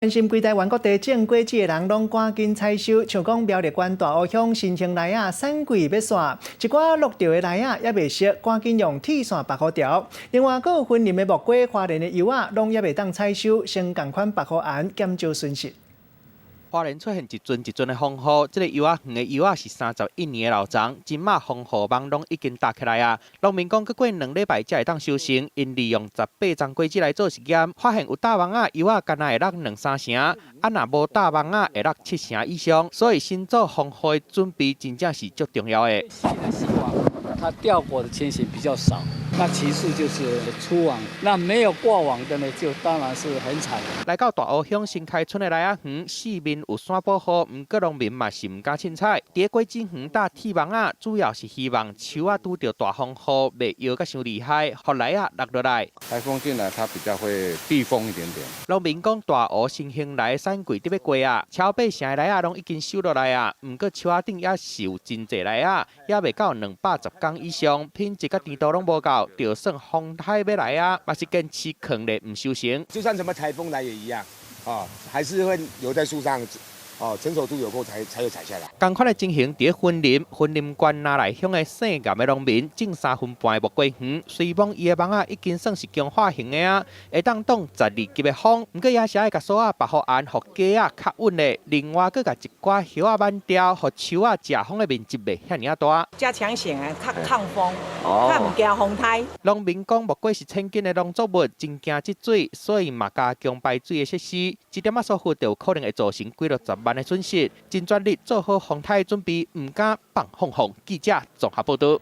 關心規台灣各地種果子的人，攏趕緊採收。像講苗栗縣大湖鄉新興梨仔產季欲煞，一寡落著的梨仔猶未熟，趕緊用鐵線縛予牢。另外，閣有雲林的木瓜、花蓮的柚仔，攏猶未當採收，先仝款縛予絚，減少損失。花蓮出現一陣一陣的風雨，這个柚仔園的柚仔是31年的老欉，這馬防護網攏已經搭起來啊。農民講，閣過2禮拜才會當收成，𪜶利用18層果子來做實驗，發現有罩網仔柚仔，干焦會落兩三成，啊若無罩網仔會落七成以上，所以先做防護的準備，真正是足重要的。它掉果的情形比較少，那其次就是出網，那沒有掛網的呢，就當然是很慘。來到大湖鄉新開村的梨仔園，四面有山保護，毋過農民嘛是毋敢凊彩。佇果子園搭鐵網仔，主要是希望樹仔拄著大風雨袂搖甲傷厲害，予梨仔落落來。颱風進來，它比較會避風一點點。農民講，大湖新興梨產季佇欲過啊，超八成的梨仔攏已經收落來啊，毋過樹仔頂猶是有真濟梨仔，猶未到210工以上，品質佮甜度攏無夠，就算風颱欲來啊，嘛是堅持囥咧毋收成。就算什麼颱風來也一樣，啊，還是會留在樹上，哦，成熟度有夠才有採下來。仝款的情形，佇雲林雲林縣那麗鄉的姓嚴的農民，種3分半的木瓜園，雖罔伊的網仔已經算是強化型的啊，會當擋12級的風，毋過也是愛共索仔縛予絚，予架仔較穩咧。另外，閣共一寡葉仔挽掉，予樹仔食風的面積袂遐爾仔大。加強型的，較抗風，較毋驚風颱。農民講，木瓜是千斤的農作物，真驚積水，所以嘛加強排水的設施。一點仔疏忽就有可能會造成幾落十萬的損失。盡全力做好防颱準備，毋敢放風風。記者綜合報導。